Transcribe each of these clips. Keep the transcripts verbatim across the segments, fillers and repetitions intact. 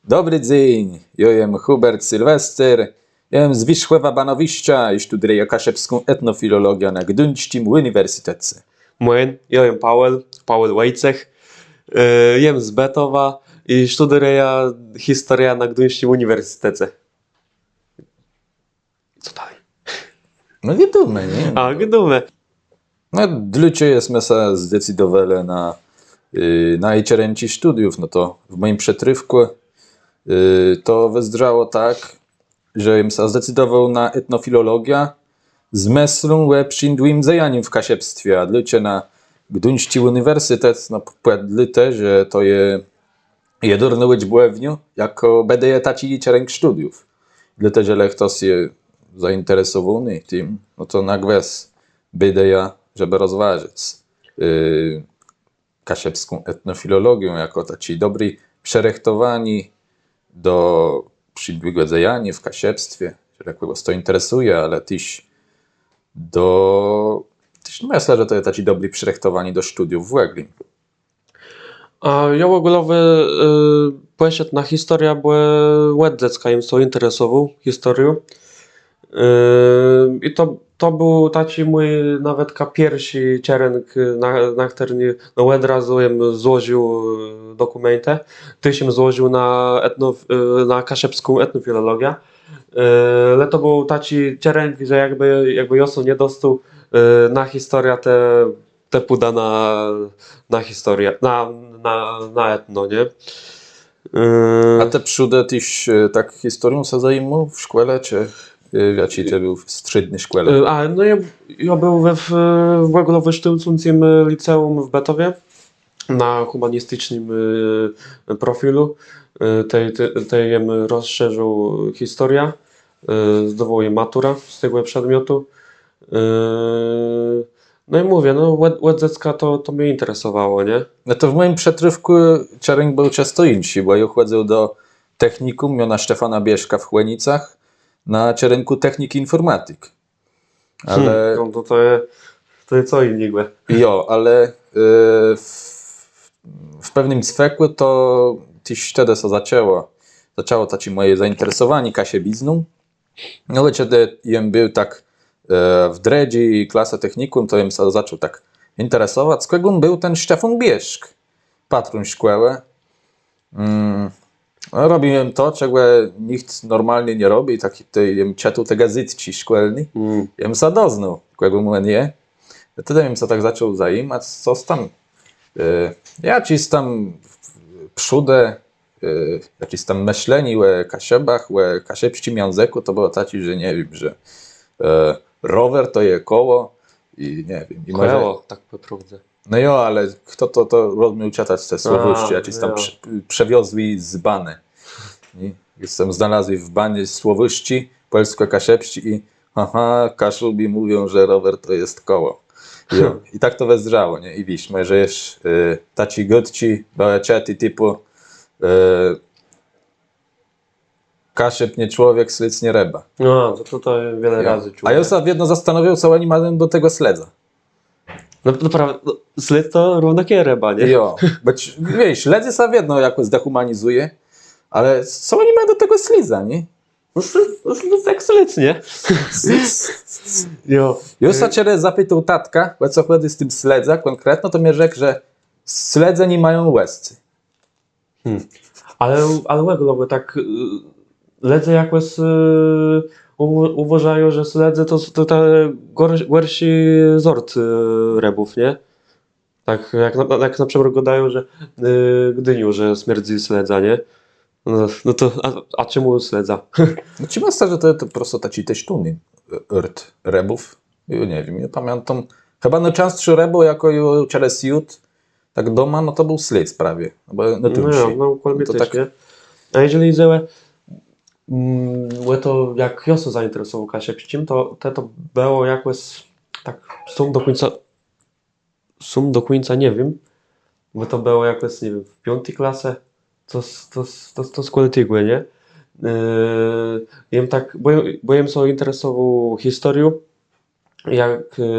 Dobri dzéń, jô jem Hubert Sylwester, jem z Wierzchòwa Banowiszcza i sztudérëjã kaszëbską etnofilologiã na Gduńsczim Ùniwersytece. Mòjn, jô jem Paweł, Paweł Wòjcech, e, jem z Bëtowa i sztudérëjã historiã na Gduńsczim Ùniwersytece. Co dali? No gôdómë, nié? A, gôdómë. No, dlôcze jesmë sã zdecydowelë na, y, na czerënczi sztudiów, no to w mòjim przëtrôfkù, y, to wëzdrzało tak, że jem sã zdecydowôł na etnofilologiã z mëslą ò przińdłim dzejanim w kaszëbstwie, a dlôcze na Gduńsczi Ùniwersytet, no, p-, p-, dlôte, że to je jedurnô ùczbòwniô, jakô bédëje taczi czerënk sztudiów. Dlôte, że le chtos je zainteresowóny tim, no to na gwës bédëjã, żebë rozwôżëc, y, kaszëbską etnofilologiã jakò taczé dobré przërëchtowanié do przińdłégò dzejaniô w kaszëbstwie, że le kògòs to interesëje, ale téż do, téż mëszlã, że to je taczé dobré przërëchtowanié do sztudiów w ògle. A jô òglowò, e, pòszedł na historiã, bò òd dzecka jem sã interesowôł historią. E, i to, to béł taczi mój nawetka pierszi czerënk, na, na chtërny, no, òd razu jem złożił, e, dokùmeńtë. Téż jem złożił na etno-, e, na kaszëbską etnofilologiã. E, ale to béł taczi czerënk, że jakbë, jakbë jô sã nie dostôł, e, na historiã, te te pùdã na, na historiã, na, na, na etno, nié? E, a të przódë téż, e, tak historią sã zajimôł w szkòle, czë, e, w jaczi të béł w strzédny szkòle? E, a, no jô, jô béł we, w, w òglowësztôłcącym, e, liceùm w Bëtowie, na hùmanisticznym, e, profilu. E, tej, tej, tej jem rozszerził historiã, e, zdôwôł jem maturã z tegò przedmiotu. E, no i mówiã, no, òd, òd dzecka to, to mie interesowało, nié? No to w mòjim przëtrôfkù czerënk béł czësto jinszi, bò jô chòdzył do technikùm miona Stefana Bieszka w Chònicach na czerënkù technik infòrmatik. Ale hmm, no to, to je, to je co jinégò. Jo, ale, e, w, w pewnym cwekù to téż tedë sã zaczãło, zaczãło taczé mòje zainteresowanié kaszëbizną. No ale czedë jem béł tak, e, w drëdżi klasë technikùm, to jem sã zaczął tak interesowac, z kògùm béł ten Stefan Bieszk, patrón szkòłë. Mm, no, robił jem to, czegò nicht normalnie nie robi, tak tej jem czëtôł te gazétczi szkòłowé. Mm. Jem sã doznôł, kògùm òn je. Tedë jem sã tak zaczął zajimac, cos tam, e, jaczis tam przódë, e, jaczis tam mëszlenié ò Kaszëbach, ò kaszëbsczim jãzëkù, to bëło taczé, że nie wiém, że, e, rower to je kòło i nie wiém, i mòże... Kòło, tak pò prôwdze. No jo, ale chto to, to rozmiôł czëtac te słowôrze, jaczis tam prze-, przëwiozłé z banë. Nié? Jem znalôzł w banie słowôrze pòlskò-kaszëbsczé i aha, Kaszubi mówią, że rower to jest koło. Jo. I tak to wëzdrzało, nié? I wiész, mòże jesz, e, taczé gôdczi bëłë czëté tipù, e, Kaszëb nie człowiek, sledz nie rëba. No, to, to, to wiele razy czuł. A jô sã wiedno zastanawiôł, co òni mają do tegò sledza. No, no prawie, no, sledz to równak je rëba, nié? Jo, bò wiész, lëdzy sã wiedno jakòs zdehùmanizëje, ale co òni mają do tegò sledza, nié? No, sledz, no, sledz jak sledz, nié? Jo. Jô sã czedës zapitôł tatka, ò co chòdzy z tim sledzã kònkretno, to mie rzekł, że sledze ni mają łezczi. Hmm. Ale, ale òglowò tak, e, lëdze jakòs, e, ù-, ùwôżają, że sledze to, to, to gòr-, gòrszi zort, e, rëbów, nié? Tak jak na, jak na przëmiôr gôdają, że, e, Gdiniô, że smierdzy sledzã, nié? No, no to, a, a czemù sledzã? No, czë mëszlã, że to, to prosto taczi téż tóny, e, ôrt rëbów. Jô nie wiém, jô pamiãtóm. Chëba nôczãstszi rëbą, jaką jô czedës jôdł, tak doma, no to béł sledz prawie. No bò, no to jo, no, kòl mie to téż, tak, nié? A jeżlë jidze ò, mm, ò to, jak jô sã zainteresowôł kaszëbsczim, to, to, to bëło jakòs, tak, sóm do kùńca, sóm do kùńca nie wiém, bò to bëło jakòs, nie wiém, w piąti klase, to, to, to, to kòl tegò, nié? E, jem tak, bò, bò jem sã interesowôł historią, jak, e,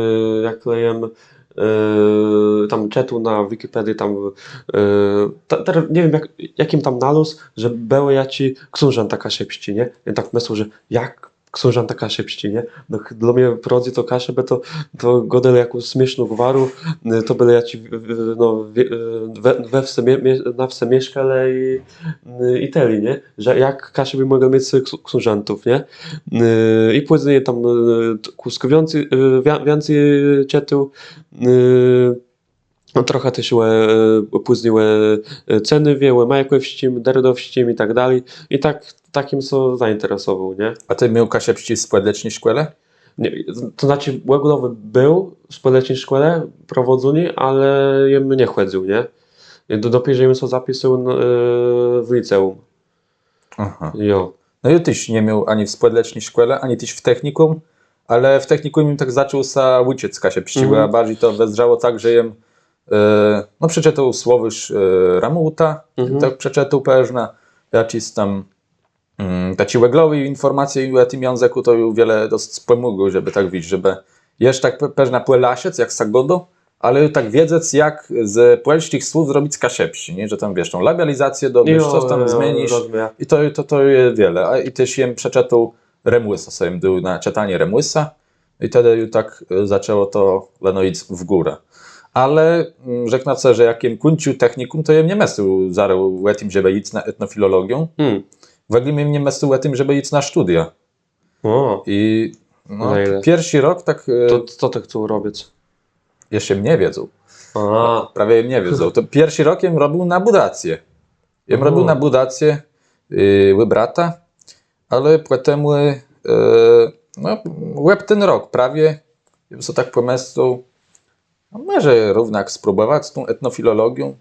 jak le jem, e, tam czëtôł na Wikipedii, tam, terô nie wiém, jak jem tam nalôzł, że bëłë jaczés ksążãta kaszëbsczé, nié? Jem tak mëslôł, że jak ksążãta kaszëbsczé, nié? No dlô mie prôwdã to Kaszëbi to gôdelë jakąs smiészną gwarą, to bëlë jaczis, no, we wsë, na wsë mieszkelë i tëli, nié? Że jak Kaszëbi mòglë miec ksążãtów, nié? I pózni tam kùsk wiãcy czëtôł. No trochã téż ò, pózni ò Cenôwie, ò Majkòwsczim, Derdowsczim i tak dali. I tak, tak jem sã zainteresowôł, nié? A të miôł kaszëbsczi w spòdleczny szkòle? Nié, to znaczi òglowò béł w spòdleczny szkòle prowadzony, ale jem nie chòdzył, nié? Dopiérze jem sã zapisôł w liceùm. Aha. Jo. No jô téż nie miôł ani w spòdleczny szkòle, ani téż w technikùm, ale w technikùm jem tak zaczął sã ùczëc kaszëbsczégò, a barżi to wëzdrzało tak, że jem, no, przeczëtôł słowôrz Ramùłta, tak przeczëtôł përznã, jaczis tam taczi òglowi infòrmacje ò tim jãzëkù, to ju wiele dosc pòmògło, żebë tak, wiész, żebë jesz tak përznã pòlaszëc, jak sã gôdô, ale tak wiedzec, jak z pòlsczich słów zrobic kaszëbsczi, nié? Że tam, wiész, tã labializacjã dodasz, cos tam zmienisz. I to, to, to je wiele. I téż jem przeczëtôł Remùsa, so jem dôł na czëtanié Remùsa. I tedë ju tak zaczãło to leno jic w górã. Ale rzeknã cë, że jak jem kùńcził technikùm, to jem nie mëslôł zarô ò tim, żebë jic na etnofilologiã. W ògle jem nie mëslôł ò tim, żebë jic na sztudia. I no, pierszi rok tak. To co të chcôł robic? Jesz jem nie wiedzôł. Prawie jem nie wiedzôł. To pierszi rok jem robił na bùdacje. Jem robił na bùdacje ù brata, ale pòtemù, no, òb ten rok prawie jem so tak pòmëslôł, a mòże równak spróbòwac z tą etnofilologią.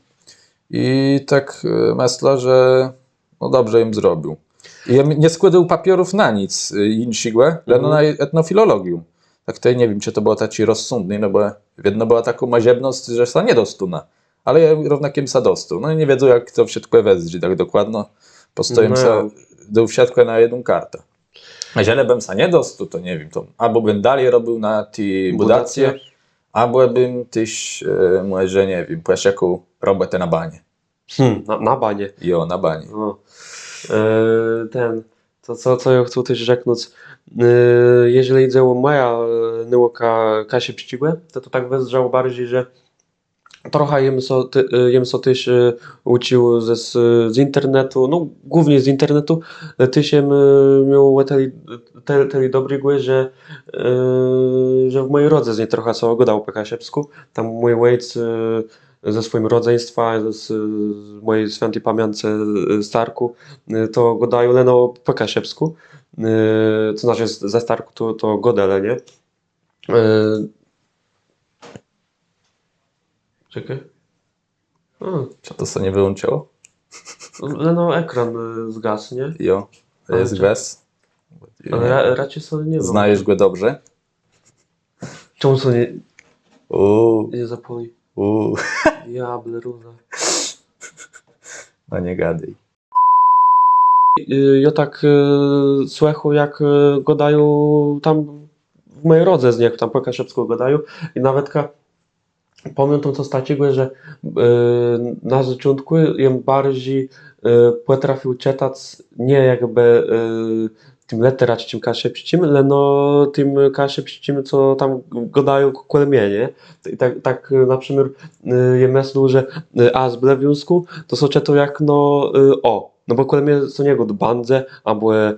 I tak mëszlã, że no dobrze jem zrobił. I jem nie skłôdôł papiorów na nic jinszégò, leno na etnofilologiã. Tak tej nie wiém, czë to bëło taczé rozsądné, no bò wiedno bëła takô mòżebnosc, że sã nie dostónã. Ale jô równak jem sã dostôł. No i nie wiedzã, jak to wszëtkò wëzdrzi tak dokładno. Pò prostu jem sã dôł wszëtkò na jedną kartã. A jeżlë bëm sã nie dostôł, to nie wiém, to abò bëm dali robił na ti bùdacje, abò bëm téż, mòże, nie wiém, pòszëkôł robòtã na banie. Hm, na banie. Jo, na banie. Ten, to co jô chcôł téż rzeknąc, jeżlë jidze ò mòjã nôùkã kaszëbsczégò, to to tak wëzdrzało barżi, że trochã jem so téż ùcził z internetu, no głównie z internetu. Téż jem miôł ò tëli dobrégò, że w mòji rodzëznie trochã sã gôdało pò kaszëbskù. Tam mój òjc ze swòjim rodzeństwã, z mòji swiãti pamiãcë starkù, to gôdają leno pò kaszëbskù. To znaczi ze starkù to gôdelë, nié? Czekôj. Czë to sã nie wëłączëło? No, no, ekran zgasł, nié? Jo, je gwës. Ale raczi sã nie włączi. Znajesz gò dobrze? Czemù sã nie... Uuu. Nie zapôli. Uuu. Diable, róża. No nie gadôj. Jô tak słëchôł, jak gôdają tam w mòji rodzëznie, jak tam pò kaszëbskù gôdają. I nawetka pamiãtóm cos taczégò, że na zôczątkù jem barżi pòtrafił czëtac nié jakbë tim lëteracczim kaszëbsczim, leno tim kaszëbsczim, co tam gôdają kòle mie, nié? I tak na przëmiôr jem mëslôł, że a z blewiązkù to sã czëtô jak no ò. No bò kòle mie sã nie gôdô bãdze abò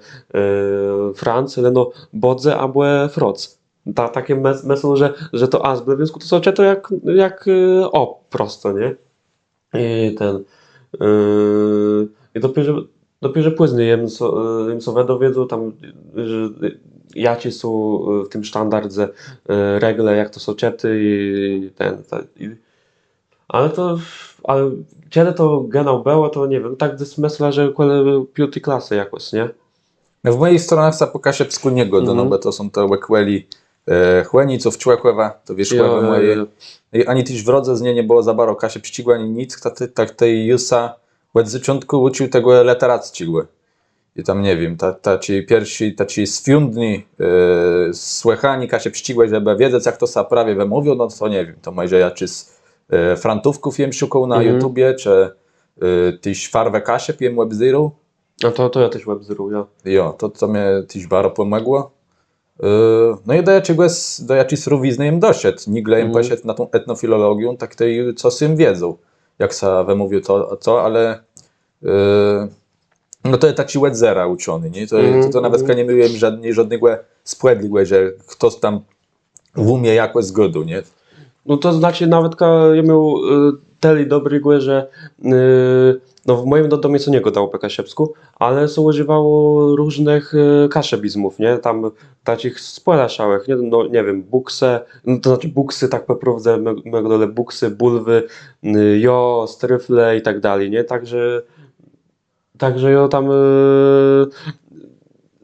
Franc, leno bòdze abò froc. Tak jem mëslôł, że to a z blewiązkù to sã czëtô jak ò prosto, nié? I ten, i dopiérze pózni jem sã wëdowiedzôł tam, jaczé są w tim sztandardze regle, jak to sã czëtô i ten. Ale to, ale czedë to genau bëło, to nie wiém, tak dzes mëszlã, że kòle piąti klasë jakòs, nié? No w mòjich stronach sã pò kaszëbskù nie gôdô, no bò to są te òkòlé Chònic, Człëchòwa, to wiész, Człëchòwò mòje. I ani téż w rodzëznie nie bëło za baro kaszëbsczégò ani nic, tak tej jô sã òd zôczątkù ùcził tegò lëteracczégò. I tam, nie wiém, ta, taczi pierszi, taczi swiądny, e, słëchanié kaszëbsczégò, żebë wiedzec, jak to sã prawie wëmôwiô, no to nie wiém, to mòże jaczis, e, frantówków jem szukôł na YouTubie, czë, e, téż Farwë Kaszëb jem òbzérôł. A to, to jô téż òbzérôł, jo. Jo, to, to mie téż baro pòmògło. E, no i do jaczégòs, do jaczis rówiznë jem doszedł. Nigle jem pòszedł na tã etnofilologiã, tak tej cos jem wiedzôł, jak sã wëmôwiô to, to, ale, e, no to je taczi òd zera ùczony, nié? To, to, to nawetka nie miôł jem żódny, żódnégò spòdlégò, że chtos tam ù mie jakòs gôdô, nié? No to znaczi, nawetka jô miôł, e, tëli dobrégò, że, e, no, w mòjim do-, domie sã nie gôdało pò kaszëbskù, ale sã ùżiwało różnëch, e, kaszëbizmów, nié? Tam taczich spòlaszałëch, nié? No, nie wiém, bùksë, no, to znaczi bùksë, tak pò prôwdze, më, më gôdelë bùksë, bùlwë, e, jo, strëfle i tak dali, nié? Tak że Tak że jô tam, e,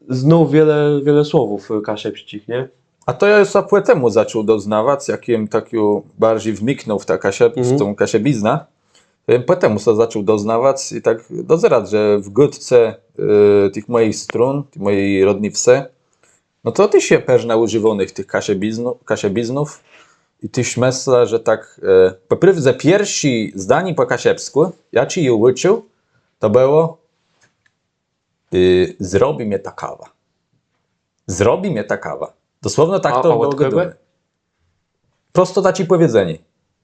znôł wiele, wiele słowów, e, kaszëbsczich, nié? A to jô sã pò temù zaczął doznawac, jak jem tak ju barżi wniknął w tã kaszëb-, w tã kaszëbiznã. To jem pò temù sã zaczął doznawac i tak dozerac, że w gôdce, e, tëch mòjich strón, ti mòji rodny wsë, no to téż je përznã ùżiwónëch tëch kaszëbizn-, kaszëbiznów. I téż mëszlã, że tak, e, pò prôwdze pierszé zdanié pò kaszëbskù, jaczé jô ùczuł, to bëło, e, zrobi mie ta kawa. Zrobi mie ta kawa. Dosłowno tak to bëło gôdóné. Prosto taczé pòwiedzenié.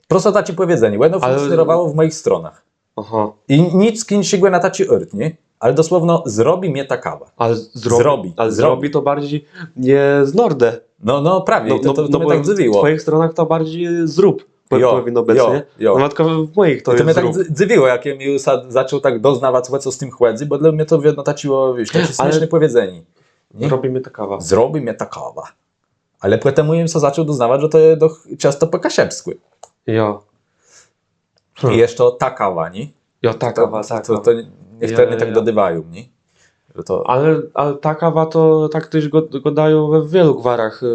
Prosto taczé pòwiedzenié. Òno fùnkcjonowało w mòjich stronach. Aha. I nick jinszégò na taczi ôrt, nié? Ale dosłowno zrobi mie ta kawa. Ale zrobi, zrobi to barżi je z nordë. No, no prawie, no, to, to, to mie tak dzëwiło. W twòjich stronach to barżi zrób pò-, pòwinno bëc, nié? Jo. No, na przëkłôd w mòjich to je zrób. To mie tak dzëwiło, jak jem ju sã zaczął tak doznawac, ò co z tim chòdzy, bò dlô mie to wiedno taczé, wiész, taczé smiészné pòwiedzenié. Zrobi mie ta kawa. Zrobi mie ta kawa. Ale pòtemù jem sã zaczął doznawac, że to je doch czãsto pò kaszëbskù. Jo. I jesz to ta kawa, nié? Jo, ta kawa, ta kawa. To, to niechtërny tak dodôwają, nié? Że to... Ale, ale ta kawa to tak téż gôdają we wielu gwarach, e,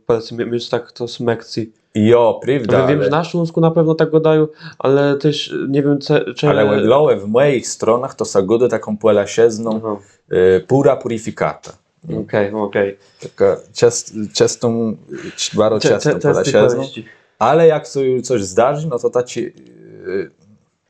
pòwiedzmë, mie-, mie-, tak to smëkô. Jo, prôwda, ale wiém, że na Śląskù na pewno tak gôdają, ale téż nie wiém, czë... Ale òglowò w mòjich stronach to sã gôdô taką pòlaszëzną, e, pura purificata. Okej, okej. Takô czãstô, czãstô, baro czãstô pòlaszëzna. Ale jak sã ju cos zdarzi, no to taczé, e,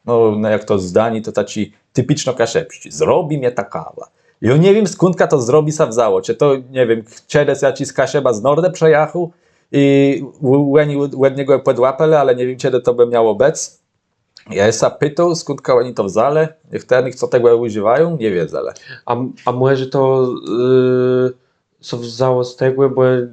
no, no jak to zdanié, to taczé tipiczno kaszëbsczé. Zrobi mie ta kawa. I jô nie wiém, skądka to zrobi sã wzãło. Czë to, nie wiém, czedës jaczis Kaszëba z nordë przëjachôł i ò-, òni òd niegò pòdłapelë, ale nie wiém, czedë to bë miało bëc. Jô sã pitôł, skądka òni to wzãlë, niechtërny, co tegò ùżiwają, nie wiedzą, ale... A, a mòże to, e, sã wzãło z tegò, bò, e,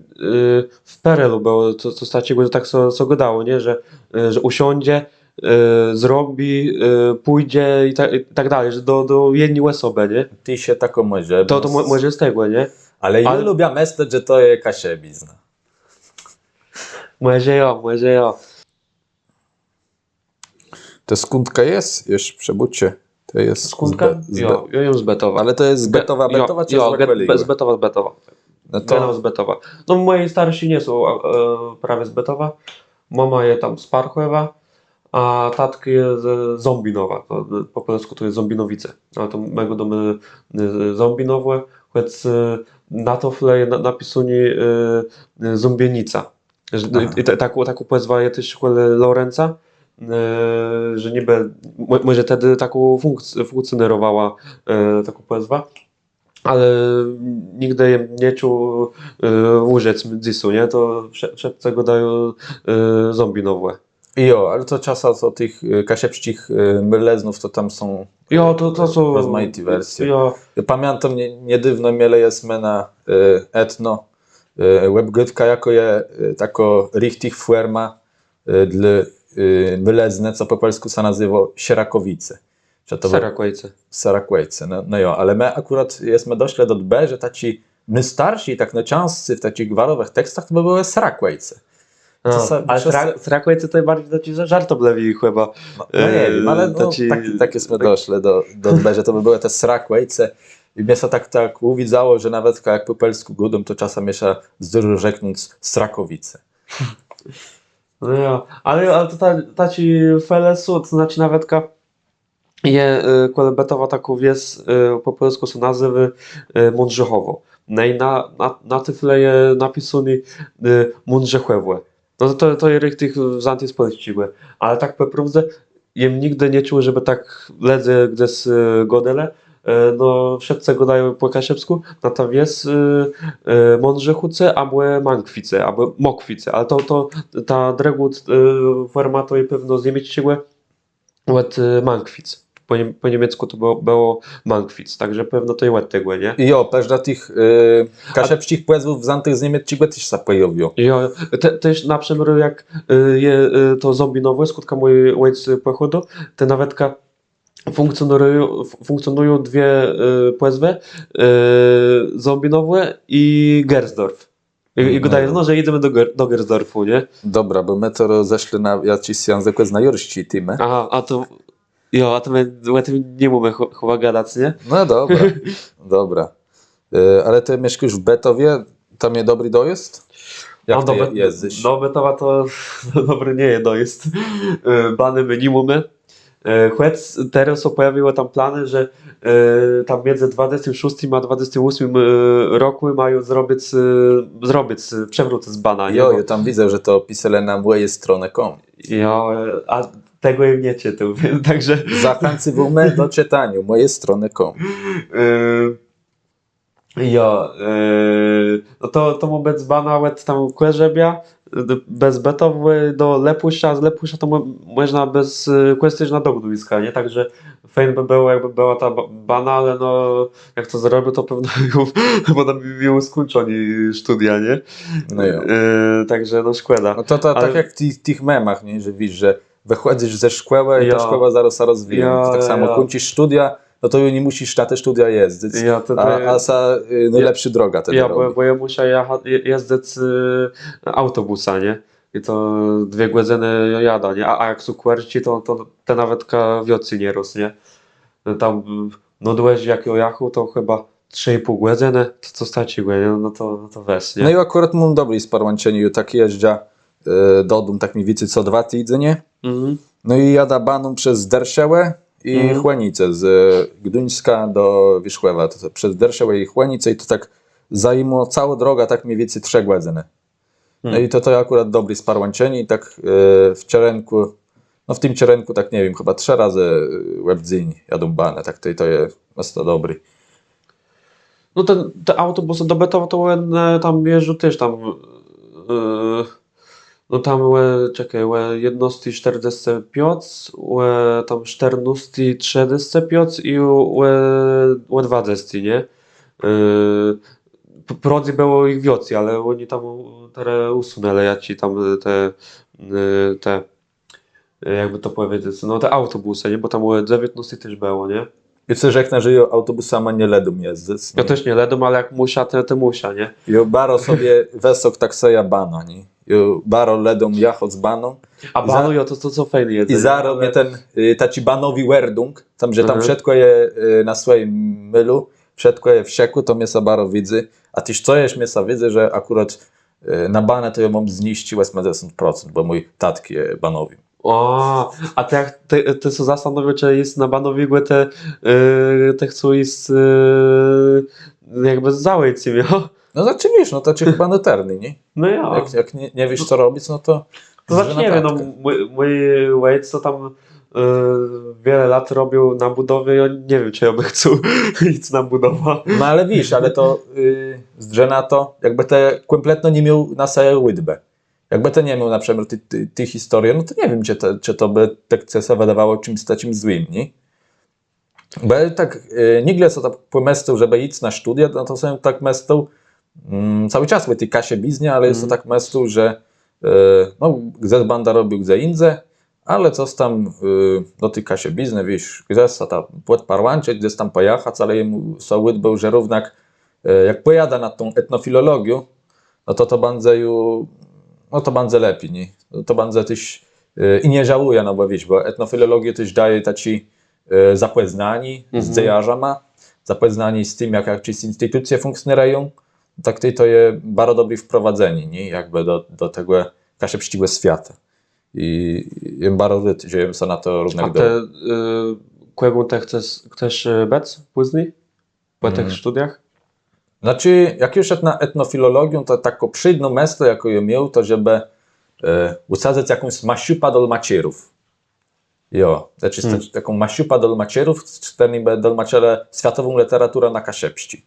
w Perelu bëło to, to taczégò, że tak sã, sã gôdało, nié? Że, e, że ùsiądzie, e, zrobi, e, pùdze i ta-, i tak dali, że do, do jedny òsobë, nié? Téż je takô mòże... To, to mò-, mòże z tegò, nié? Ale jô lubiã mëslec, że to je kaszëbizna. Mòże jo, mòże jo. To skądka je? Jesz przëbôczë. To je... Skądka? Jo, jô jem z Bëtowa. Ale to je z Bëtowa, Bëtowa czë z Òkòlégò? Z Bëtowa, z Bëtowa. No to... Gôdóm z Bëtowa. No, mòji starszi nie są, e, prawie z Bëtowa. Mama je tam z Parchòwa, a tatk je z Ząbinowa. To, e, pò pòlskù to je Ząbinowice. Ale to më gôdómë, e, Ząbinowò, chòc, e, na tôflë je na-, napisóné, e, e, Ząbienica. Że, i, i ta-, takô, takô pòzwa je téż kòle Lorenca, e, że nibë, mò-, mòże tedë takô fùnkc-, fùnkcjonérowała, e, takô pòzwa, ale nigdë jem nie czuł, e, ùżëc dzysô, nié? To wszë-, wszëtcë gôdają, e, Ząbinowò. Jo, ale to czasã to tëch, e, kaszëbsczich, e, môlëznów, to tam są, jo, to, to są rozmajité wersje. Jo. Jô pamiãtóm, nie-, niedôwno mielë jesmë na, e, Etno, e, òbgôdkã, jakô je, e, takô richtich fòrma, e, dlô, e, môlëznë, co pò pòlskù sã nazéwô Serakowice. Że to... Serakòjce. Serakòjce, no, no jo, ale më akùrat jesmë doszlë do ùdbë, że taczi nôstarszi, tak nôczãscy w taczich gwarowëch tekstach to bë bëłë Srakòjce. No, ale Sra-, Srakòjce to je barżi taczi ża-, żartoblëwi chëba. No, no nie wiém, ale no, taczi, tak, tak jesmë doszlë do, do ùdbë, że to bë bëłë te Srakòjce. I mie sã tak, tak ùwidzało, że nawetka jak pò pòlskù gôdóm, to czasã mie sã zdôrzô rzeknąc Srakowice. No jo, ale, ale to ta-, taczi felesut, to znaczi nawetka je kòle Bëtowa takô wies, pò pòlskù sã nazywô Mądrzechowo. No i na ti flëdze je napisóné Mądrzechòwò. No to je richtich wzãté z pòlsczégò. Ale tak pò prôwdze jem nigdë nie czuł, żebë tak lëdze gdzes gôdelë. No wszëtcë gôdają pò kaszëbskù, na tã wies Mądrzechòwò abò Mãkòwò abò Mòkòwò. Ale to ta drëgô fòrma to je pewno z niemiecczégò òd Mãkòwò. Pò niemieckù to bëło Mãkòwò, tak że pewno to je òd tegò, nié? Jo, përznã tëch kaszëbsczich pòzwów wzãtëch z niemiecczégò téż sã pòjôwiô. Jo, téż na przëmiôr jak je to Zãbinowò, skądka mój òjc pòchôdô, tej nawetka fùnkcjonëją dwie pòzwë, Zãbinowò i Gersdorf. I gôdają, no, że jidzemë do Gersdorfù, nié? Dobra, bò më to zeszlë na jaczis jãzëkòznôwczi témë. Aha, a to, jo, a to më ò tim ni mómë chëba gadac, nié? No dobra, dobra. Ale të mieszkôsz w Bëtowie, tam je dobri dojôzd? Jak të jezdzysz? No, Bëtowa to dobri nie je dojôzd. Banë më ni mómë. Chòc terô sã pòjawiłë tam planë, że tam midzë dwadzestim szóstim a dwadzestim ósmim rokù mają zrobic, zrobic, przewrócëc banã, nié? Jo, jô tam widzã, że to piselë na mòje stronë com. Jo, a tegò jem nie czëtôł, tak że zachãcywómë do czëtaniô, mòje stronë com. Jo, no to, to mô bëc bana òd tam Kòrzebiô, bez Bëtowa do Lëpùsza, z Lëpùsza to mòżna bez Kòscérzna do Gduńska, nié? Tak że fejn bë bëło, jakbë bëła ta bana, ale no jak to zrobią, to pewno bãdą miałë skùńczoné sztudia, nié? No jo. Tak że no szkòda. No to tak jak w tëch memach, nié? Że wiész, że wëchòdzysz ze szkòłë i ta szkòła zarô sã rozwijô. Jo, tak samò kùńczisz sztudia, no to ju nie mùszisz na te sztudia jezdzëc. A sã nôlepszô droga tedë robi. Bò jô mùszã jezdëc aùtobùsã, nié? I to dwie gòdzënë jadã, nié? A jak są kòrczi, to, to të nawetka wiãcy nie rôz, nié? Tam na dłëżi jak jô jachôł, to chëba trzë i pół gòdzënë, to co taczégò, nié? No to, no to wez, nié? No i akùrat móm dobré sparłãczenié, jô tak jeżdżã dodóm tak mni wicy co dwa tidzenie. No i jadã baną przez Dërszewò i Chònice, z Gduńska do Wierzchòwa, to przez Dërszewò i Chònice i to tak zajimô całô droga tak mni wicy trzë gòdzënë. No i to, to je akùrat dobré sparłãczenié i tak w czerënkù, no w tim czerënkù tak nie wiém, chëba trzë razë òb dzéń jadą banë, tak to, to je mòcno dobré. No ten, te aùtobùsë do Bëtowa to òne tam jeżdżą téż tam, no tam ò, czekôj, ò jednôsti sztërdzescë piãc, ò tam sztërnôsti trzëdzescë piãc i ò, ò dwadzesti, nié? Prãdzy bëło jich wiãcy, ale òni tam terô ùsënãlë jaczé tam te, te jakbë to pòwiedzec, no te aùtobùsë, nié? Bò tam ò dzewiãtnôsti téż bëło, nié? Jô cë rzeknã, że jô aùtobùsama nie lëdóm jezdzëc. Jô téż nie lëdóm, ale jak mùszã, to, to mùszã, nié? Jô baro sobie wësok taksëjã banã, nié? Jô baro lëdóm jachôc baną. A baną, jo, to, to co fejn je. I zarô mie ten taczi banowi òrdung, tam, że tam wszëtkò je na swòjim môlu, wszëtkò je w szëkù, to mie sã baro widzy. A téż co jesz mie sã widzy, że akùrat na banã to jô móm zniżczi òsmëdzesąt procent, bò mój tatk je banowim. Ò, a të, të sã zastanôwiôł, czë jic na banowégò, të chcôł jic jakbë za òjcã, jo? No znaczi wiész, no to czë chëba nôtërné, nié? No jo. Jak nie wiész co robic, no to... To znaczi nie wiém, no mój òjc to tam wiele lat robił na bùdowie i jô nie wiém, czë jô bë chcôł jic na bùdowã. No ale wiész, ale to zdrzë na to, jakbë të kòmpletno ni miôł na se ùdbë. Jakbë të ni miôł na przëmiôr ti historie, no to nie wiém, czë to bë tak cë sã wëdôwało czims taczim złim, nié? Bò jô tak nigdë so tak pòmëslôł, żebë jic na sztudia, no to so tak mëslôł całi czas ò ti kaszëbiznie, ale jô so tak mëslôł, że no gdzes bãdã robił dze jindze, ale cos tam do ti kaszëbiznë, wiész, gdzes so tam pòdparłãczëc, gdzes tam pòjachac, ale jem so ùdbôł, że równak jak pòjadã na tã etnofilologiã, no to to bãdze ju, no to bãdze lepi, nié? To bãdze téż i nie żałëjã, no bò wiész, bò etnofilologiô téż dôwô taczé zapòznanié z dzejarzama, zapòznanié z tim, jak jaczés institucje fùnkcjonëją. Tak tej to je baro dobré wprowadzenié, nié? Jakbë do tegò kaszëbsczégò swiata. I jem baro rôd, że jem so na to równak... A të Kògùm të chcesz, chcesz bëc pózni? Pò tëch sztudiach? Znaczi, jak jô szedł na etnofilologiã, to takô przédnô mësl, jaką jô miôł, to żebë ùsadzëc jakąs maszëpã dolmaczerów. Jo, znaczi taką maszëpã dolmaczerów, chtërny bë dolmaczëlë swiatową lëteraturã na kaszëbsczi.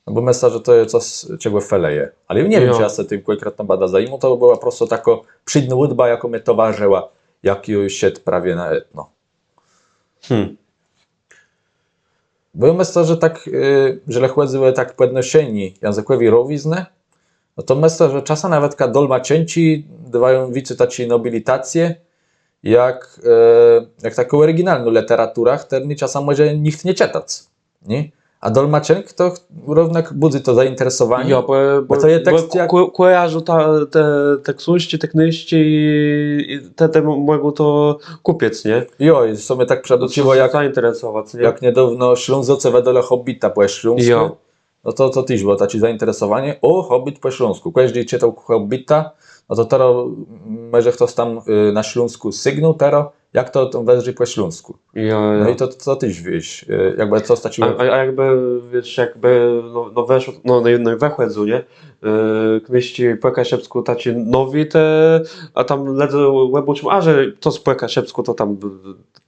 No bò mëszlã, że to je cos, czegò feleje. Ale jô nie wiém, czë jô sã tim kònkretno bãdã zajimôł, to bëła prosto takô przédnô ùdba, jakô mie towarzëła, jak jô szedł prawie na etno. Bò jô mëszlã, że tak, jeżlë chòdzy ò tak pòdnoszenié jãzëkòwi rowiznë, no to mëszlã, że czasã nawetka dolmaczënczi dôwają wicy taczi nobilitacje, jak, jak takô òriginalnô lëteratura, chtërny czasã mòże nicht nie czëtac. Nié? A dolmaczënk to równak bùdzy to zainteresowanié. Jo, bò to je tekst, jak kòjarzą te, te ksążczi, te knéżczi i te, te mògą to kùpic, nié? Jo, i w sumie tak przëbôcziło, jak zainteresowac, nié? Jak niedôwno Slązôcë wëdelë Hòbbita pò sląskù. Jo. No to, to téż bëło taczé zainteresowanié. Ò, Hòbbit pò sląskù. Kòżdi czëtôł Hòbbita, no to terô mòże chtos tam na Sląskù sygnął terô, jak to tam wëzdrzi pò sląskù. Jo, jo. No i to, to téż, wiész, jakbë cos taczégò. A jakbë, wiész, jakbë, no, no wëszło, no, no wëchòdzą, nié? Knéżczi pò kaszëbskù taczé nowé te, a tam lëdze òbôczą, a że to pò kaszëbskù, to tam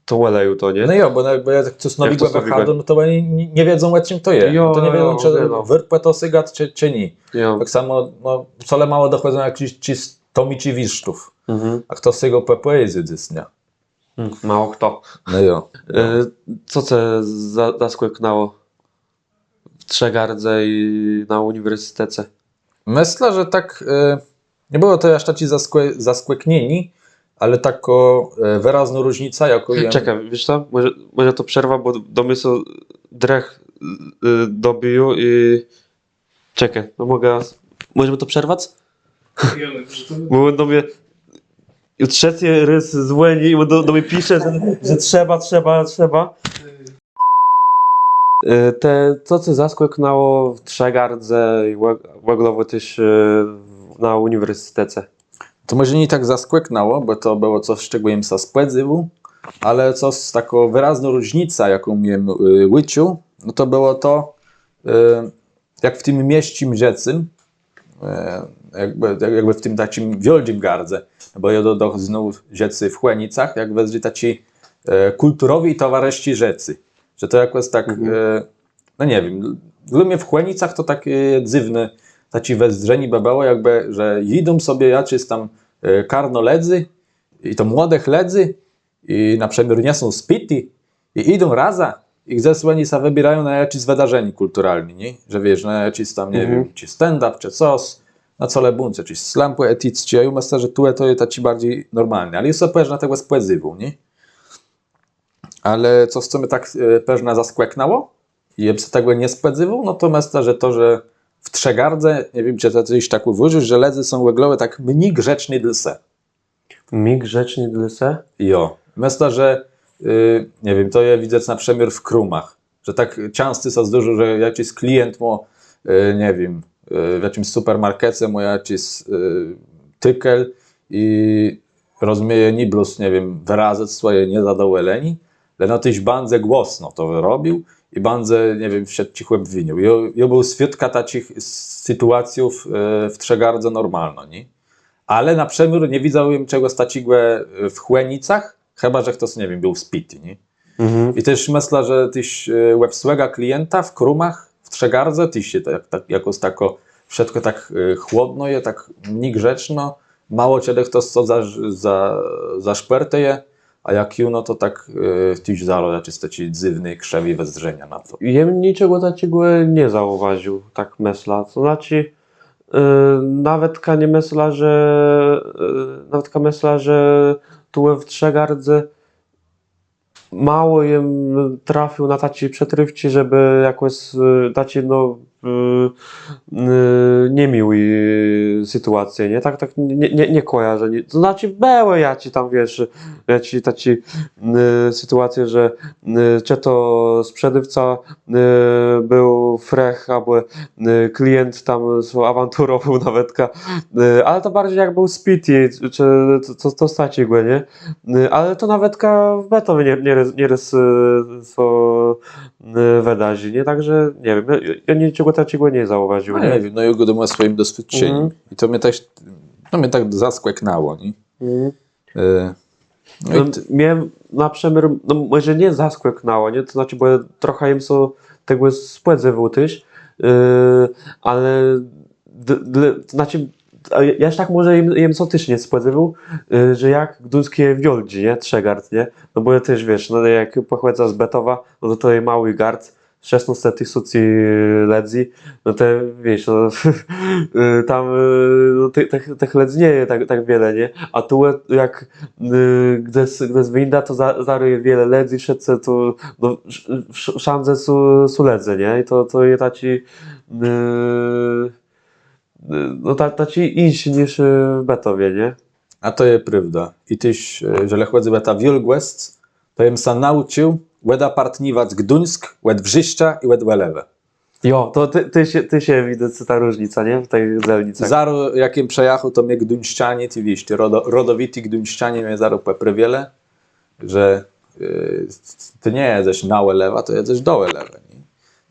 to wòlają to, nié? No jo, bò jak cos nowégò wëchôdô, no to òni nie wiedzą, ò czim to je. To nie wiedzą, czë wôrt pò to sygac, czë nié. Tak samò, no, colemało dochòdzą jaczés czë tomiczi wiérztów. A chto sygô pò pòezji dzysdnia? Mało chto. No jo. Co ce zaskòknãło w Trzëgardze i na ùniwersytece? Mëszlã, że tak, nie bëło to jaż taczé zaskòknienié, ale takô wëraznô różnica, jaką jem... Czekôj, wiész co? Mòże to przerwã, bò do mie sã drëch dobijô i Czekôj, no mògã, mòżemë to przerwac? Bò do mie ju trzecy rôz zwòni i do mie pisze, że trzeba, trzeba, trzeba. Te, co ce zaskòknãło w Trzëgardze i òglowò téż na ùniwersytece? To mòże nié tak zaskòknãło, bò to bëło cos, czegò jem sã spòdzéwôł, ale cos, takô wëraznô różnica, jaką jem ùczuł, no to bëło to, jak w tim miesczim żëcym, jakbë w tim taczim wiôldżim gardze, bò jô do, do znów żëcé w Chònicach, jak wëzdrzi taczé kùlturowé i towarzësczé żëcé. Że to jakòs tak, no nie wiém, dlô mie w Chònicach to taczé dzywné, taczé wëzdrzenié bë bëło, jakbë, że jidą sobie jaczés tam karno lëdzy, i to młodëch lëdzy, i na przëmiôr nie są spiti, i jidą razã, i gdzes òni sã wëbiérają na jaczés wëdarzenié kùlturalné, nié? Że wiész, na jaczis tam, nie wiém, czë stand-up, czë cos, na co le bądz, jaczis slam pòeticczi, a jô mëszlã, że tu to je taczé barżi normalné, ale jô sã përznã tegò spòdzéwôł, nié? Ale cos, co mie tak përznã zaskòknãło, i jem sã tegò nie spòdzéwôł, no to mëszlã, że to, że w Trzëgardze, nie wiém, czë të téż tak ùwôżôsz, że lëdze są òglowò tak mni grzeczny dlô se. Mni grzeczny dlô se? Jo. Mëszlã, że, nie wiém, to je widzec na przëmiôr w krómach, że tak czãsto sã zdôrzô, że jaczis klient mô, nie wiém, w jaczims supermarkece mô jaczis tikel i rozmieje nié blós, nie wiém, wërazëc swòje niezadowòlenié, le no téż bãdze głosno to wërobił i bãdze, nie wiém, wszëtczich òbwinił. Jô béł swiôdkã taczich sytuacjów w Trzëgardze normalno, nié? Ale na przëmiôr nie widzôł jem czegòs taczégò w Chònicach, chëba że chtos, nie wiém, béł spiti, nié? I téż mëszlã, że téż òbsłëga klienta w krómach w Trzëgardze téż je tak, jakòs takô, wszëtkò tak chłodno je, tak niegrzeczno, mało czedë chtos co zaszpòrtëje, a jak ju, no to tak téż zarô jaczis taczi dzywny, krzëwi wëzdrzenia na to. Jem niczegò taczégò nie zaùwôżił, tak mëszlã. To znaczi, nawetka nie mëszlã, że, nawetka mëszlã, że tu w Trzëgardze mało jem trafił na taczé przëtrôfczi, żebë jakòs taczé, no, e, e, niemiłi sytuacje, nié? Tak, tak nie, nie, nie kòjarzã, nié? To znaczi, bëłë jaczés tam, wiész, jaczés taczé, e, sytuacje, że, e, czë to sprzedôwca, e, béł frech, abò, e, klient tam sã awanturowôł nawetka, e, ale to barżi jak béł spiti, czë to, to, to taczégò, nié? E, ale to nawetka w Bëtowie nie, nie, rôz- nie rôz, e, sã, e, wëdarzi, nié? Tak że nie wiém, jô, jô niczegò taczégò nie zaùwôżił, No nié? nie wiém, no jô gôdóm ò swòjim doswiôdczenim. Mhm. I to mie tak, to mie tak zaskòknãło, nié? Mhm. E, no No, i t- mie na przëmiôr, no, mòże nie zaskòknãło, nié? To znaczi, bò jô trochã jem sã tegò spòdzéwôł téż, e, ale d- dl- to znaczi, a jô- jaż tak mòże jem, jem sã téż nie spòdzéwôł, e, że jak Gduńsk je wiôldżi, nié? Trzëgard, nié? No bò jô téż, wiész, no jak pòchòdzã z Bëtowa, no to to je môłi gard, szesnôsce tësący lëdzy, no to wiész, no, e, tam, e, no, tëch, tëch, tëch lëdzy nie je tak, tak wiele, nié? A tu, e, jak, e, gdzes, gdzes wińdã, to za, zarô je wiele lëdzy, wszëtcë tu, no, wsz- wsz- wszãdze są, są lëdze, nié? I to, to je taczi, e, e, no, ta, taczi jinszi niż, e, w Bëtowie, nié? A to je prôwda. I téż, e, jeżlë chòdzy ò tã wiôlgòsc, to jem sã naùcził òdapartniwac Gduńsk òd Wrzeszcza i òd Òlëwë. Jo, to të, të sã, të sã widzec ta różnica, nié? W tëch dzelnicach. Zarô, jak jem przëjachôł, to mie gduńszczanie, të wiész, ti rodo, rodowiti gduńszczanie mie zarô pòprôwielë, że, e, të nie jedzesz na Òlëwã, to jedzesz do Òlëwë, nié?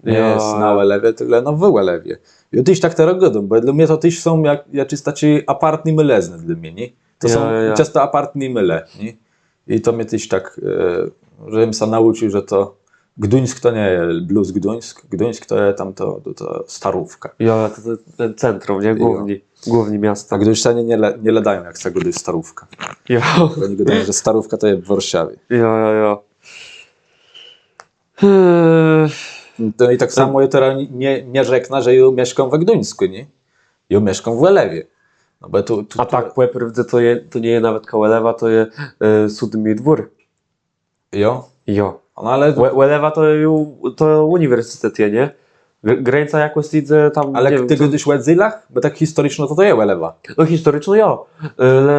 Nie Jo, jes na jo. Òlëwie, tëlé no w Òlëwie. Jô téż tak terô gôdóm, bò dlô mie to téż są jak, jaczés taczé apartné môlëznë dlô mie, nié? To Jo, są jo, jo. czãsto apartné môle, nié? I to mie téż tak, e, że jem sã naùcził, że to Gduńsk to nie je blós Gduńsk, Gduńsk to je tam to, to, to starówka. Jo, to, to ten centrum, nié? Jo. Główny, główny miasta. A Gduńszczanie nie, le, nie lëdają, jak sã gôdô starówka. Jo. Òni gôdają, że starówka to je w Warszawie. Jo, jo, jo. Eee. No i tak samo jô terô nie, nie rzeknã, że jô mieszkóm w Gduńskù, nié? Jô mieszkóm w Òlëwie. No bò tu, tu, A tu tak pò prôwdze to je, to nie je nawetka Òlëwa, to je, e, Sódmi Dwór. Jo? Jo. No ale Ò-, Òlëwa to ju, to ùniwersytet je, nié? Gr- grańca jakòs jidze tam, Ale nie wiém, të co gôdôsz ò dzélach? Bò tak historiczno to, to je Òlëwa. No historiczno jo. E, le,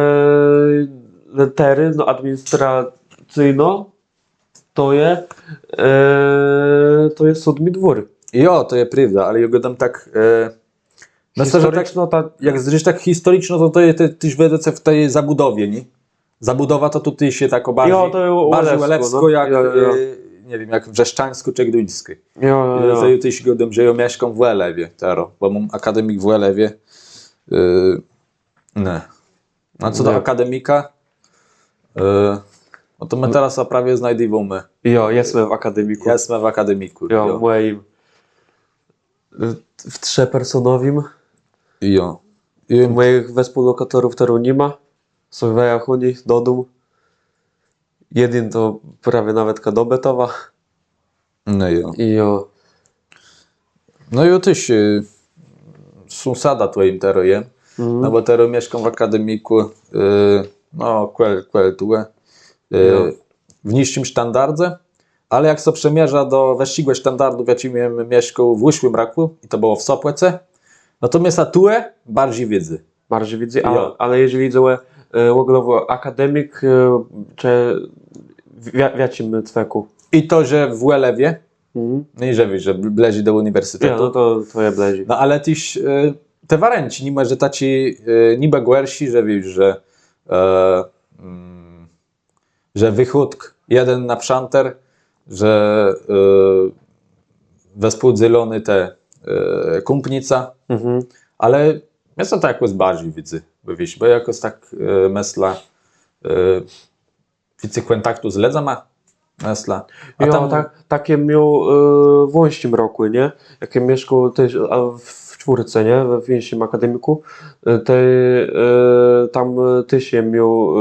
le terô, no administracyjno to je, e, to je Sódmi Dwór. Jo, to je prôwda, ale jô gôdóm tak, e, Mëszlã, że tak, historiczno ta jak zdrzisz tak historiczno, to, to je te, téż wiedzec w ti zabùdowie, nié? Zabùdowa to tu téż je takô barżi, Jo, to je barżi òlëwskô, òlëwskô, no. jak, Jo, jo, jo. e, nie wiém, jak wrzeszczańskô czë gduńskô. Jo, jo, jo. To jô téż gôdóm, że jô mieszkóm w Òlëwie terô, bò móm akademik w Òlëwie. E, nié. A co do Nié. akademika, e, no to më terô prawie znajdiwómë. Jo, jesmë w akademikù. Jesmë w akademikù, Jo, jo. mòjim. W trzëpersonowim. Jo. I Mòjich wespółlokatorów terô ni ma. Są wëjachóny dodóm. Jeden to prawie nawetka do Bëtowa. No jo. I jo. No jô téż, e, sąsadã twòjim terô jem. Mhm. No bò terô mieszkóm w akademikù, e, no, kòl, kòl tu, e, Jo. w niższim sztandardze. Ale jak sã przëmierzã do wëższégò sztandardu, w jaczim jem mieszkôł w ùszłim rokù, i to bëło w Sopòce, no to mie sã tu barżi widzy. Barżi widzy, a, Jo. ale jeżlë jidze ò, e, òglowò akademik, e, czë w, w, w jaczim cwekù? I to, że w Òlëwie, Mhm. no i że wiész, że bl-, blëżi do ùniwersytetu. Jo, no to, to je blëżi. No ale téż, e, te warënczi, nimò że taczé, e, nibë gòrszé, że wiész, że, e, mm, że wëchódk jeden na przãter, że, e, wespółdzelony te, e, kąpnica, Mhm. ale mie sã to jakòs barżi widzy, bò wiész, bò jakòs tak, e, mëszlã, e, wicy kòntaktu z lëdzama, mëszlã. A Jo, tam tak, tak jem miôł, e, w łońsczim rokù, nié? Jak jem mieszkôł téż, a w, w czwórce, nié? W, w jinszim akademikù, e, te, e, tam, e, téż jem miôł,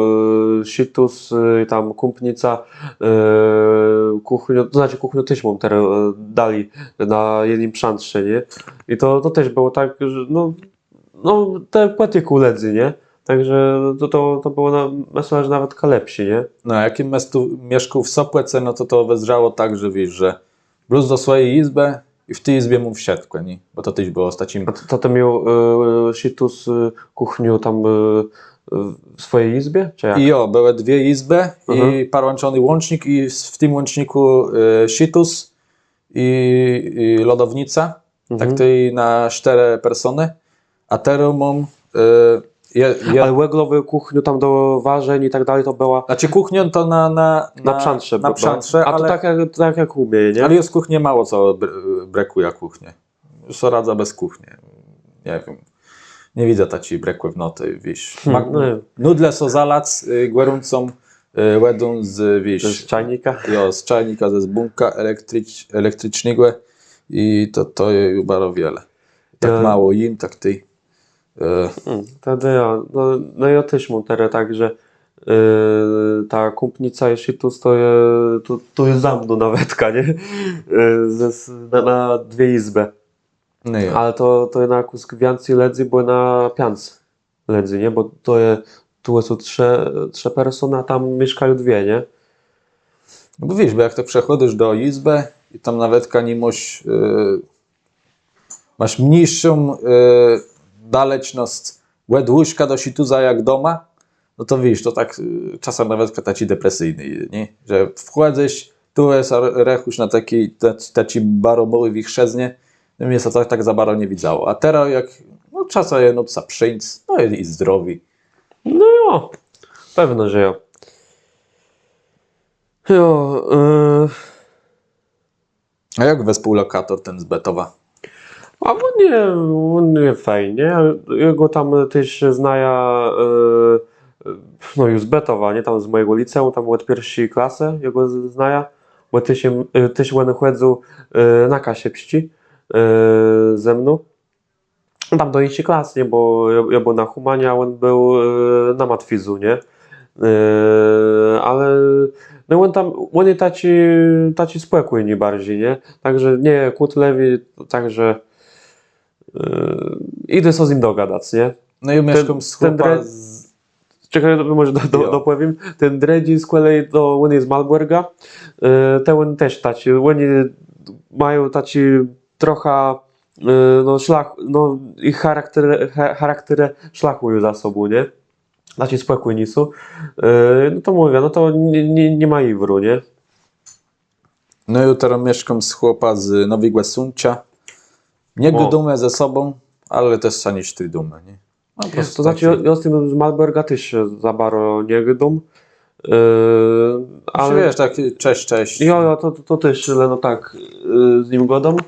e, szituz, e, tam kąpnica, e, kùchniô, to znaczi kùchniô téż móm terô, e, dali na jednym przãtrze, nié? I to, to téż bëło tak, że, no, no, të pòtikôł lëdzy, nié? Tak że to, to, to bëło na, mëszlã, że nawetka lepszé, nié? No, jak jem mieszkôł w Sopòce, no to to wëzdrzało tak, że wiész, że blós do swòji jizbë, I w ti jizbie móm wszëtkò, nié? Bò to téż bëło z taczim... A to, to të miôł, e, szitus, e, kùchniã tam, e, e, w swòji jizbie? Czë jak? Jo, bëłë dwie jizbë i parłãczony łącznik i w, w tim łącznikù, e, szitus i, i lodownica. Tak tej na sztërë persónë. A terô móm, e, je, je... Ale òglowò kùchniô tam do warzeniô i tak dali to bëła... Znaczi kùchniô to na, na, na, na przãdrze. Na przãdrze, ale... A to tak jak, tak jak ù mie, nié? Ale jô z kùchni mało co br-, brëkùjã kùchnie. So radzã bez kùchnie. Nie wiém. Nie widzã taczi brëkòwnotë, wiész. Nudle so zalac, y, gòrącą, y, wòdą z, wiész... Z czajnika? Jo, z czajnika, ze zbónka elektricz-, elektricznégò. I to, to je ju baro wiele. Tak mało jém, tak tej. Tedë jo, no, no jô téż móm terô tak, że, e, ta kąpnica i szitus to je, to, to je za mną nawetka, nié? E, ze, na, na dwie jizbë. No jo. Ale to, to je na kùsk wiãcy lëdzy, bò na piãc lëdzy, nié? Bò to je, tu są trzë, trzë persónë, a tam mieszkają dwie, nié? No bò wiész, bò jak të przechòdzysz do jizbë i tam nawetka ni môsz, e, môsz mniészą, e, dalecznosc òd łóżka do szitusa jak doma, no to wiész, to tak, e, czasã nawetka taczi depresyjny, nié? Że wchòdzysz, tu je, a rëchùsz na taczi, ta-, taczi baro môłi wiéchrzëznie, no mie sã tak, tak za baro nie widzało. A terô jak, no czasã je nót sã przeńc, no i, i zdrowi. No jo, pewno, że jo. Jo, e, A jak wespółlokator ten z Bëtowa? A òn je, òn je fejn, nié? Jô gò tam téż znajã, e, no ju z Bëtowa, nié? Tam z mòjégò liceùm, tam òd pierszi klasë jô gò z-, znajã. Bò téż jem, e, téż òn chòdzył, e, na kaszëbsczi, e, ze mną. Tam do jinszi klasë, nié, bò jô, jô béł na hùmanie, a òn béł, e, na matfizu, nié? E, ale, no, òn tam, òn je taczi, taczi spòkójny barżi, nié? Tak że nie kłótliwi, tak że, e, jidze so z nim dogadac, nié? No i mieszkóm z chłopã z... Czekôj, mòże do, do, dopòwiém. Ten drëdżi z kòleji, to òn je z Malbòrga. E, ten òn téż taczi, òni mają taczi trochã, e, no, szlach, no, jich charakter-, cha-, charakterë szlachùją za sobą, nié? Znaczi spòkójny są. E, no to mówiã, no to ni, ni, ni ma jiwru, nié? No jô terô mieszkóm z chłopã z Nowégò Sącza. Nie gôdómë ze sobą, ale téż sã nie sztridómë, nié? No, to znaczi, jô, jô z tim z Malbòrga téż za baro nie gôdóm. E, ale wiész, tak, czesc, czesc. Jo, jo, to, to, to téż, leno tak, e, z nim gôdóm.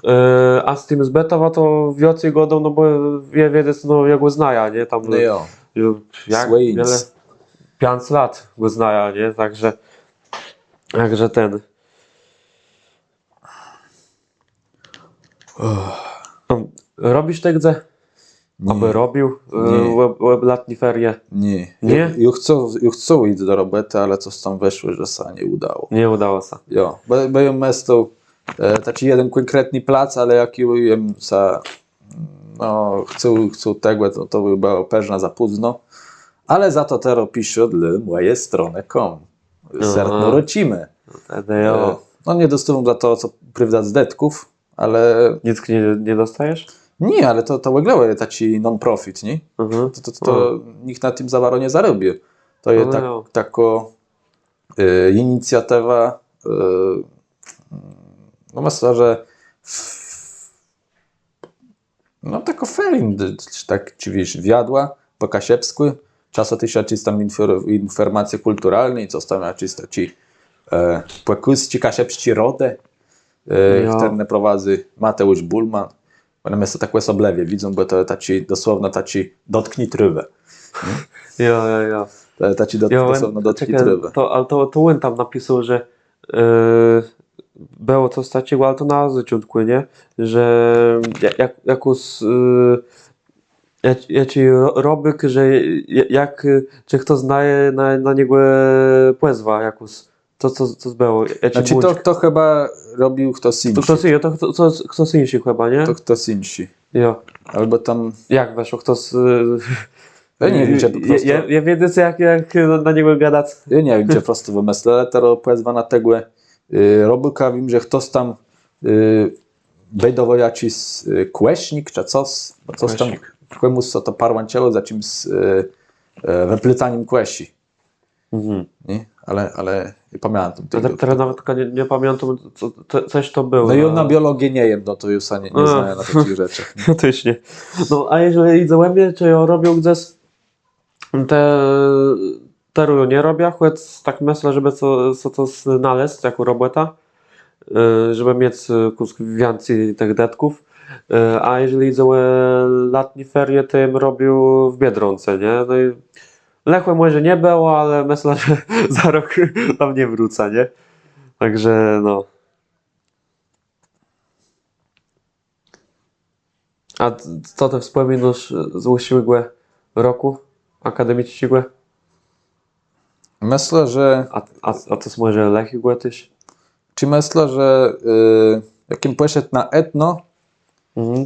E, a z tim z Bëtowa to wiãcy gôdóm, no bò je wiedzec, no, jô gò znajã, nié? Tam, no jo. Ju, jak wiele? Piãc lat gò znajã, nié? Tak że, tak że ten. Robisz të gdze? Abò robił, e, òb, òb latné ferie? Nié. Nié? Jô, jô chcôł, jô chcôł jic do robòtë, ale cos tam wëszło, że sã nie ùdało. Nie ùdało sã. Jo, bò, bò jô mëslôł, e, taczi jeden kònkretny plac, ale jak ju jem sã, no, chcôł, chcôł tegò, to, to bë bëło pewno za pózno. Ale za to terô piszã dlô mòji stronë com. Sertno rôczimë. No, tedë jo. E, no, nie dostôwóm za to, co prôwda, dëtków, ale... Nick nie, nie dostôwôsz? Nié, ale to, to òglowò je taczi non-profit, nié? To, to, to nicht na tim za baro nie zarôbiô. To je tak, takô, e, inicjatiwa, e, no, mëszlã, że w-, no, takô fejn, d-, d-, tak, czë wiész, wiadła pò kaszëbskù, czasã téż jaczés tam infòr-, infòrmacje kùlturalné, cos tam jaczés taczé, e, pòkùsczi kaszëbsczi rodë, e, chtërne prowadzy Mateùsz Bùlman. Òne mie sã tak òsoblëwie widzą, bò to taczi, doslowno taczi dotknij trôwë. Jo, jo, jo. To taczi dot-, doslowno dotknij trôwë. To, ale to, to òn tam napisôł, że e, bëło cos taczégò, ale to na zôczątkù, nié? Że ja-, jak-, jakôs, e, jac-, jaczi ro-, robôk, że ja-, jak, e, czë chto znaje na, na niegò, e, pòzwã jakąs. To, co, co bëło? Znaczi, to, to chëba robił chtos jinszi. To chtos jinszi, to chto-, chtos, chtos jinszi chëba, nié? To chtos jinszi. Jo. Abò tam... Jak wëszło? Chtos, e, Jô nie wiém, czë pò prostu... Jô, jô wiedzã, jak, jak na, na niegò gadac. Jô nie wiém, czë pò prostu wëmëslëlë terô pòzwã na tegò, e, robôka. Wiém, że chtos tam, e, bédowôł jaczis kòsznik czë cos, bò cos tam kòmùs sã to parłãczëło z jaczims wëplétanim kòszi. Nié? Ale, ale nie pamiãtóm tegò. Terô nawetk nie pamiãtóm, cos to bëło. No i na biologii nie jem, no to ju sã nie znajã na taczich rzeczach. Téż nié. No a jeżlë jidze ò mie, czë jô robił gdzes, terô jô nie robiã, chòc tak mëszlã, żebë so cos nalezc jakò robòtã, żebë miec kùsk wiãcy tëch dëtków. A jeżlë jidze ò latné ferie, to jem robił w Biedronce, nié? No i lëchò mòże nie bëło, ale mëszlã, że za rok tam nie wrócã, nié? Tak że no. A co të wspòminôsz z ùszłégò rokù akademicczégò? Mëszlã, że... A cos mòże lëchégò téż? Czë mëszlã, że jak jem pòszedł na etno,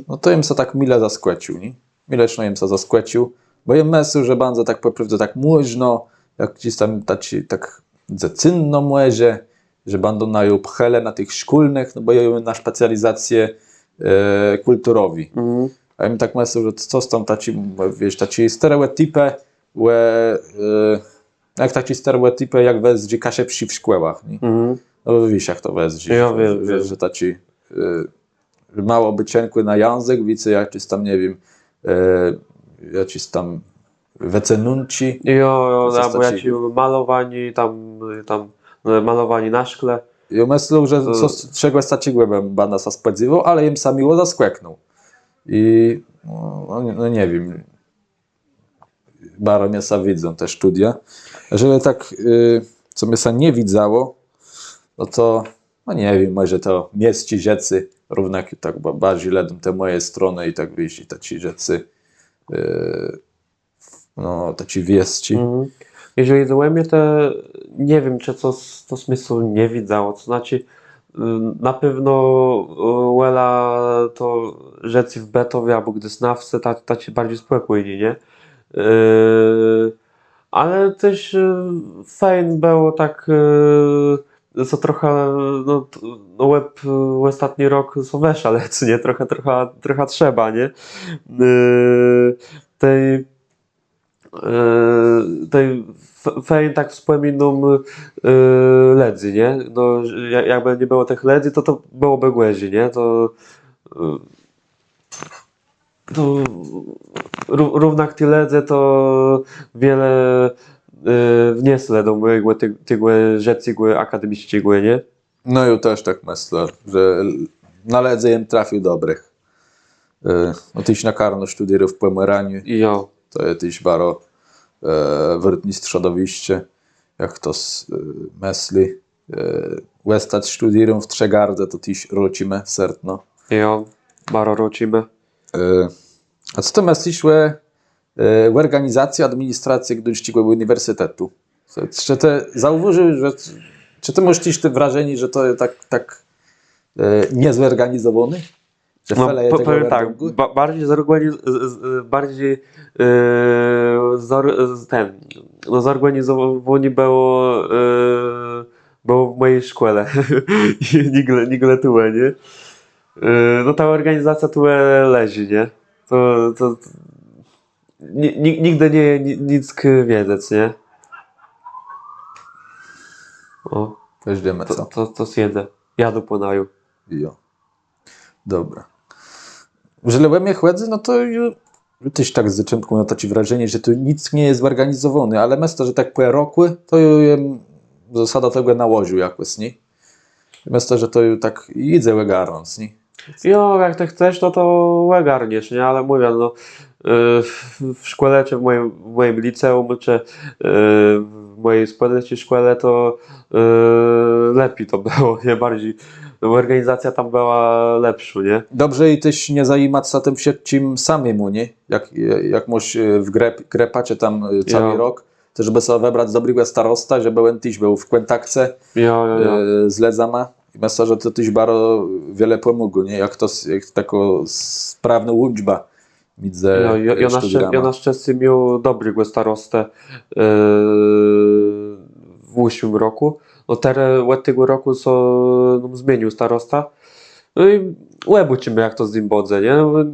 no to jem sã tak milé zaskòcził, nié? Mileczno jem sã zaskòcził, bò jem mëslôł, że bãdze tak pò prôwdze tak mòżno, jak gdzes tam taczi tak dzecynno mòże, że bãdą naju pchelë na tëch szkólnëch, no bò jô jem na specjalizacje kùlturowi. A jem tak mëslôł, że cos tam taczi, wiész, taczi stereòtipë, jak taczi stereòtipë, jak wëzdrzi kaszëbsczi w szkòłach, nié? No wiész, jak to wëzdrzi, że taczi mało bë cãkłi na jãzëk, wicy jaczis tam, nie wiém, jaczis tam wëcëgniãcé. Jo, jo, abò jaczé malowanié, tam malowanié na szkle. Jô mëslôł, że cos, czegòs taczégò bãdã sã spòdzéwôł, ale jem sã miło zaskòknął. I no nie wiém. Baro mie sã widzą te studia. Żelë tak, co mie sã nie widzało, no to, no nie wiém, mòże to miesczé rzeczë, równak tak barżi lëdóm te mòje stronë i tak wiész, i taczé rzeczë, no, taczé wiesczi. Jeżlë jidze ò mie, to nie wiém, czë cos mie sã nie widzało, to znaczi na pewno wòlã to rzeczë w Bëtowie abò gdzes na wsë, taczé barżi spòkójné, nié? Ale téż fejn bëło tak, co trochã, no, òb òstatny rok sã wëszalec, nié? Trochã, trochã, trochã trzeba, nié? Tej tej fejn tak wspòminóm lëdzy, nié? No jakbë nie bëło tëch lëdzy, to to bëłobë gòrzi, nié? To równak ti lëdze to wiele wnieslë do mòjégò tegò żëcégò akademicczégò, nié? No jô téż tak mëszlã, że na lëdzy jem trafił dobrëch. No téż na karno sztudérów w Pòmòraniu. Jo. To je téż baro wôrtné strzodowiszcze, jak chtos mësli òstac sztudérã w Trzëgardze, to téż rôczimë sertno. Jo, baro rôczimë. A co të mëslisz ò òrganizacji administracje Gduńsczégò Ùniwersytetu? Czë të zaùwôżił, że, czë të môsz téż te wrażenié, że to je tak, tak niezòrganizowóné? No pòwiém tak, barżi zòrganizowóné, barżi ten, no zòrganizowóné bëło, bëło w mòji szkòle. Nigle, nigle tuwò, nié? No ta òrganizacjô tuwò leżi, nié? To, to nigdë nie je nick wiedzec, nié? Ò, to sã jedze. Jadã pò naju. Jo. Dobra. Żelë ò mie chòdzy, no to jô téż tak z zôczątkù miôł taczé wrażenié, że tu nick nie je zòrganizowóné, ale mëszlã, że tak pò rokù to jô jem zasadã tegò nałożił jakòs, nié? Mëszlã, że to ju tak jidze ògarnąc, nié? Jo, jak të chcesz, no to ògarniesz, nié? Ale mówiã, no w szkòle czë w mòjim liceùm czë w mòji spòdleczny szkòle to lepi to bëło, nié? Barżi òrganizacjô tam bëła lepszô, nié? Dobrze i téż nie zajimac sã tim wszëtczim samémù, nié? Jak môsz w grëpie czë tam całi rok, to żebë so wëbrac dobrégò starostã, żebë òn téż béł w kòntakce z lëdzama. I mëszlã, że to téż baro wiele pòmògło, nié? Jak to, jak takô sprawnô ùczba midzë sztudérama. Jô na szczescé miôł dobrégò starostã w ùszłim rokù. No terô òd tegò rokù sã zmienił starosta. No i Òbôczimë, jak to z nim bãdze, nié? No,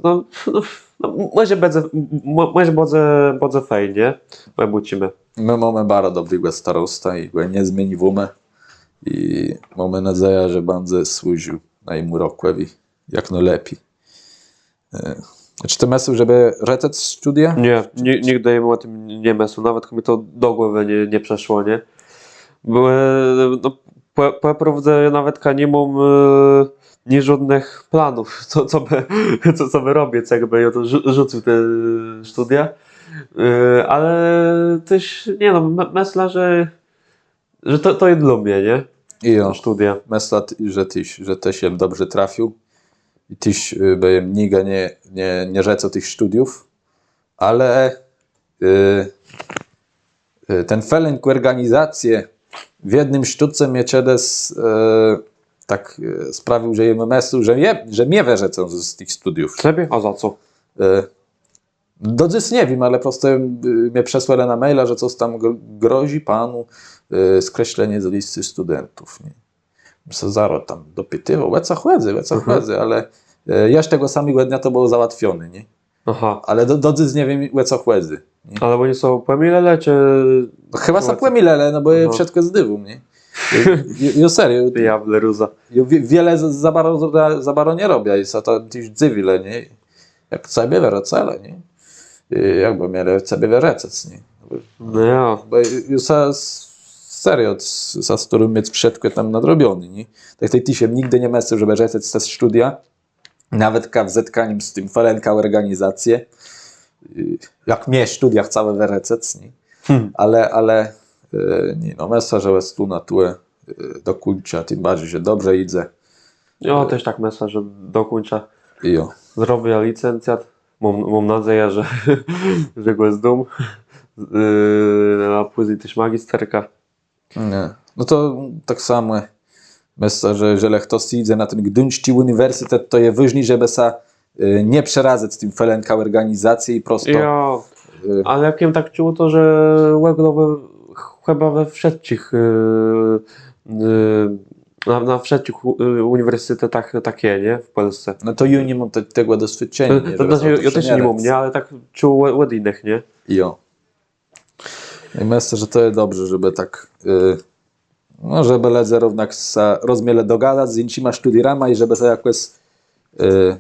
no, no, mòże bãdze, mò-, mòże bãdze, bãdze fejn, nié? Òbôczimë. Më mómë baro dobrégò starostã i gò nie zmieniwómë. I mómë nôdzejã, że bãdze służił najimù rokòwi jak nôlepi. E, czë të mëslôł, żebë rëszëc sztudia? Nié, ni-, nigdë jem ò tim nie mëslôł, nawetka mie to do głowë nie, nie przëszło, nié? Bò, e, no, pò, pò prôwdze jô nawetka ni móm, e, niżódnëch planów, co, co bë, co, co bë robic, jakbë jô to rzu-, rzucył te sztudia. E, ale téż, nié no, më-, mëszlã, że że to, to je dlô mie, nié? Jo. Te sztudia. Mëszlã, t-, że téż, że téż jem dobrze trafił. I téż, e, bë jem nigdë nie, nie, nie rzucył tëch sztudiów. Ale, e, e, ten felënk òrganizacje w jednym sztóce mie czedës, e, tak, e, sprawił, że jem mëslôł, że mie, że mie wërzucą z, z tëch sztudiów. Cebie? A za co? E, Do dzys nie wiém, ale prosto, e, mie przesłelë na maila, że cos tam gro-, grozi panu, e, skreślenie z listy studentów, nié? Jem sã zarô tam dopitiwôł, ò co chòdzy, ò co chòdzy, ale, e, jesz tegò samégò dnia to bëło załatwioné, nié? Aha. Ale do, do dzys nie wiém, ò co chòdzy, nié? Ale òni sã pòmilëlë, czë... No, chëba sã pòmilëlë, no bò jô wszëtkò zdôwóm, nié? Jo, jo, serio. Diable, ruza. Jô wie-, wiele za, za baro, za, za baro nie robiã i sã tam téż dzëwilë, nié? Jak cebie wërzucëlë, nié? I jakbë mielë cebie wërzucëc, nié? No jo. Bò ju sã s-, serio, s-, sã starôł miec wszëtkò tam nadrobioné, nié? Tak tej téż jem nigdë nie mëslôł, żebë wërzucëc te sztudia, nawetka w zetkanim z tim felënkã òrganizacje. I jak mie sztudia chcałë wërzucëc, nié? Ale, ale, e, nié, no, mëszlã, że jes tu na tëli, e, dokùńczã, tim barżi, że dobrze jidze. Jo, téż tak mëszlã, że dokùńczã. Jo. Zrobiã licencjat. Móm, móm nôdzejã, że, że gò zdóm. Yy, a pózni téż magisterka. Nié. No to tak samò. Mëszlã, że jeżlë chtos jidze na ten gduńsczi ùniwersytet, to je wôżné, żebë sã, y, nie przerazëc tim felënkã òrganizacje i prosto. Jo. Ale jak jem tak czuł, to że òglowò chëba we wszëtczich, y, y, na, na wszëtczich ù-, y, ùniwersytetach tak je, nié? W Pòlsce. No to jô ni móm te-, tegò doswiôdczeniô, nié? To, to znaczi, jô téż ni móm, nié? Ale tak czuł ò-, òd jinëch, nié? Jo. I mëszlã, że to je dobrze, żebë tak, y, no, żebë lëdze równak sã rozmielë dogadac z jinszima sztudérama i żebë sã jakòs, y,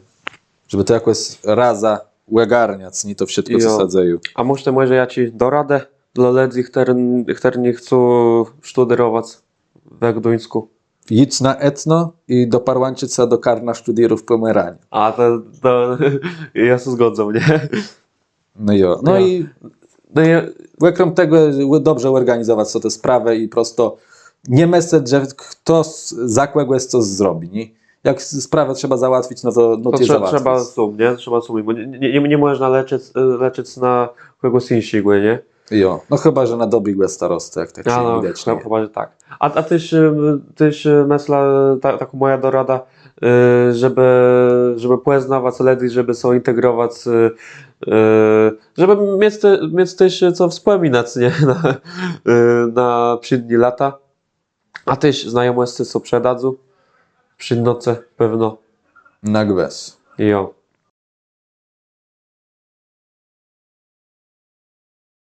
żebë to jakòs razã ògarniac, nié, to wszëtkò, co sã dzeje. A môsz të mòże jaczé doradë dlô lëdzy, chtërny, chtërny chcą sztudérowac we Gduńskù? Jic na etno i doparłãczëc sã do karna sztudérów Pòmòraniô. A to, to jô sã zgòdzã, nié? No jo, no i òkróm tegò, dobrze òrganizowac so te sprawë i prosto nie mëslec, że chtos za kògòs cos zrobi, nié? Jak s-, sprawã trzeba załatwic, no to, no to trze-, trzeba sóm, nié? Trzeba sóm, bò nie, nie, nie, nie mòżna lëczëc, e, lëczëc na kògòs jinszégò, nié? Jo, no chëba że na dobrégò starostã, jak tak sã widzy, nié? Chëba że tak. A, a téż, e, téż, e, mëszlã, ta, takô mòja dorada, e, żebë, żebë pòznawac lëdzy, żebë sã jintegrowac, e, e, żebë miec te-, miec téż co wspòminac, nié? Na, e, na przińdné lata. A téż znajomòscë sã przëdadzą. Przińdnoce pewno. Na gwës. Jo.